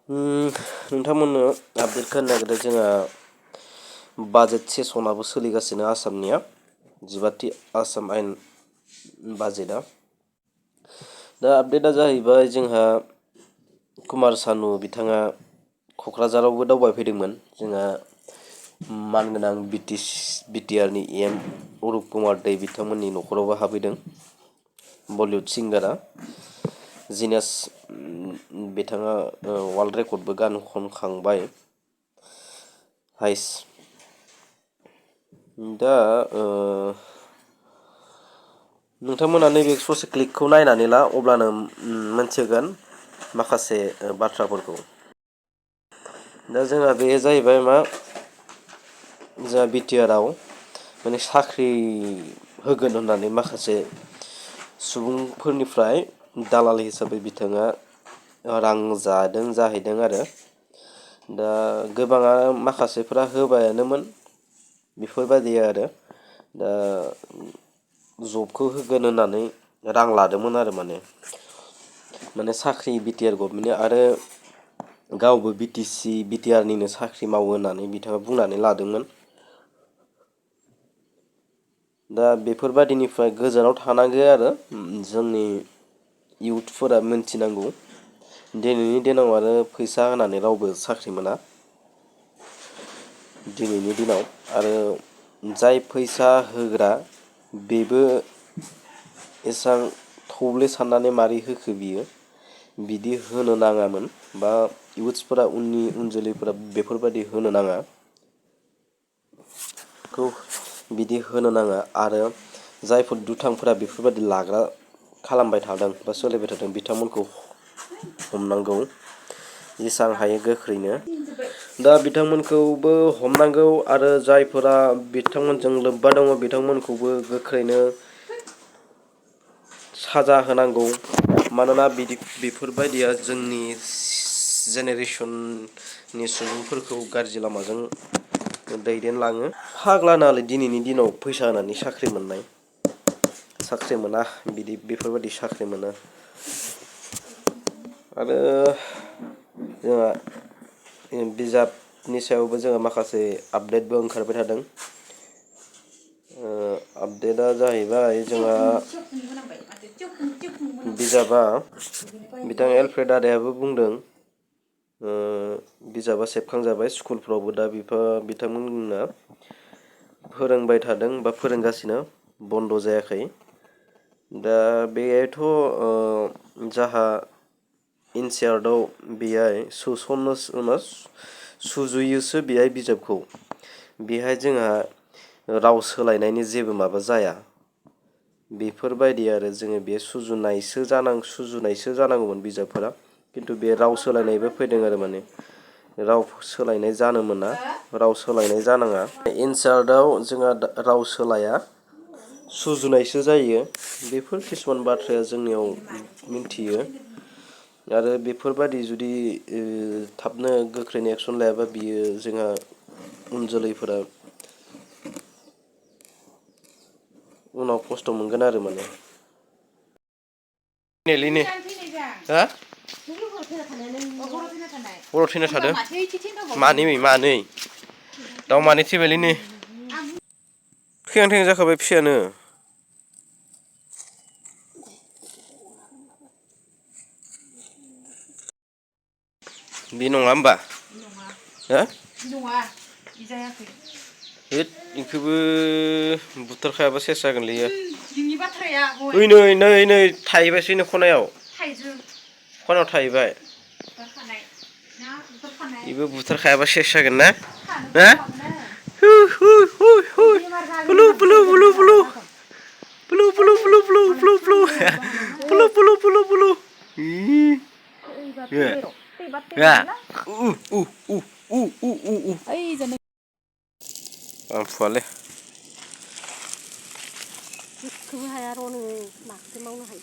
नोंथांमोननो update होनो नागिरदों जोंहा बाजेट सेसनाबो सोलिगासिनो आसामनिया 12थि आसाम आयेन बाजेटआ दा आपडेटआ जाहैबाय जोंहा कुमार सानु बिथाङा क'क्राझारावबो दावबायफैदोंमोन जोंहा मानगोनां BTRनि EM अरुप कुमार दै बिथांमोननि न'खरावबो हाबहैदों बलिउड सिंगारा जिनास बिथाङा वर्ल्ड रेकर्डबो गान खनखांबाय हाइस दा नोंथांमोना नैबे ससे क्लिपखौ नायनानै ला अब्लानो मोनथिगोन माखासे बाथ्राफोरखौ दा जोंहा बे जाहैबाय मा जोंहा BTRआव माने साख्रि होगोन होननानै माखासे सुबुंफोरनिफ्राय दालाल हिसाबै बिथाङा रां जाहैदों आरो दा गोबाङा माखासेफ्रा होबायानोमोन बेफोरबायदि आरो दा जबखौ होगोन होननानै रां लादोंमोन आरो माने साख्रि BTR गभमेन्टनि आरो गावबो BTRनिनो साख्रि मावो होननानै बिथाङा बुंनानै लादोंमोन दा बेफोरबादिनिफ्राय गोजानाव थानांगौ आरो जोंनि इयुथफोरा मोनथिनांगौ दिनैनि दिनाव आरो फैसा होनानै रावबो साख्रि मोना दिनैनि दिनाव आरो जाय फैसा होग्रा बेबो एसां थौले साननानै मारै होखो बियो बिदि होनो नाङामोन बा इयुथ्सफोरा उन जोलैफोरा बेफोरबायदि होनो नाङा बिदि होनो नाङा आरो जायफोर दुथांफोरा बेफोरबायदि लाग्रा खालामबाय थादों बा सोलिबाय थादों बिथांमोनखौ हमनांगौ जेसां हायो गोख्रैनो दा बिथांमोनखौबो हमनांगौ आरो जायफोरा बिथांमोनजों लोब्बा दङ बिथांमोनखौबो गोख्रैनो साजा होनांगौ मानोना बेफोरबायदिया जोंनि जेनेरेसननि सुबुंफोरखौ गाज्रि लामाजों दैदेनलाङो फाग्लानालाय दिनैनि दिनाव फैसा होनानै साख्रि मोना बेफोरबायदि साख्रि मोना आरो जोंहा बिजाबनि सायावबो जोङो माखासे आपडेटबो ओंखारबाय थादों आपडेटआ जाहैबाय जोंहा बिजाबा बिथां एलफ्रेड आदायाबो बुंदों बिजाबा सेबखांजाबाय स्कुलफ्रावबो दा बिथांमोनना फोरोंबाय थादों बा फोरोंगासिनो बन्द' जायाखै दा बेथ' जाहा इनसार्टआव बेहाय सुजुयोसो बेहाय बिजाबखौ बेहाय जोंहा राव सोलायनायनि जेबो माबा जाया बेफोरबायदि आरो जोङो बे सुजुनायसो जानांगौमोन बिजाबफोरा खिन्थु बे राव सोलायनायबो फैदों आरो माने राव सोलायनाय जानो मोना राव सोलायनाय जानाङा इनसार्टआव जोंहा राव सोलाया सुजुनायसो जायो बेफोर किसुमान बाथ्राया जोंनियाव मिन्थियो आरो बेफोरबादि जुदि थाबनो गोख्रैनो एक्सन लायाबा बियो जोंहा उन जोलैफोरा उनाव खस्थ' मोनगोन आरो माने हराव थैना थादों मानै दाउ मानै थैबायलै थैहां जाखाबाय फिसायानो बे नङा होमबा नङा जायाखै इखौबो बुथारखायाबा सेस जागोनलै नोंनि बाथ्राया नै थाहैबायसै नै खनायाव थाहैबाय बेबो बुथारखायाबा सेस जागोन ना आं फुवालै गोसोखौबो हाया र' नोङो माखौथो मावनो हायो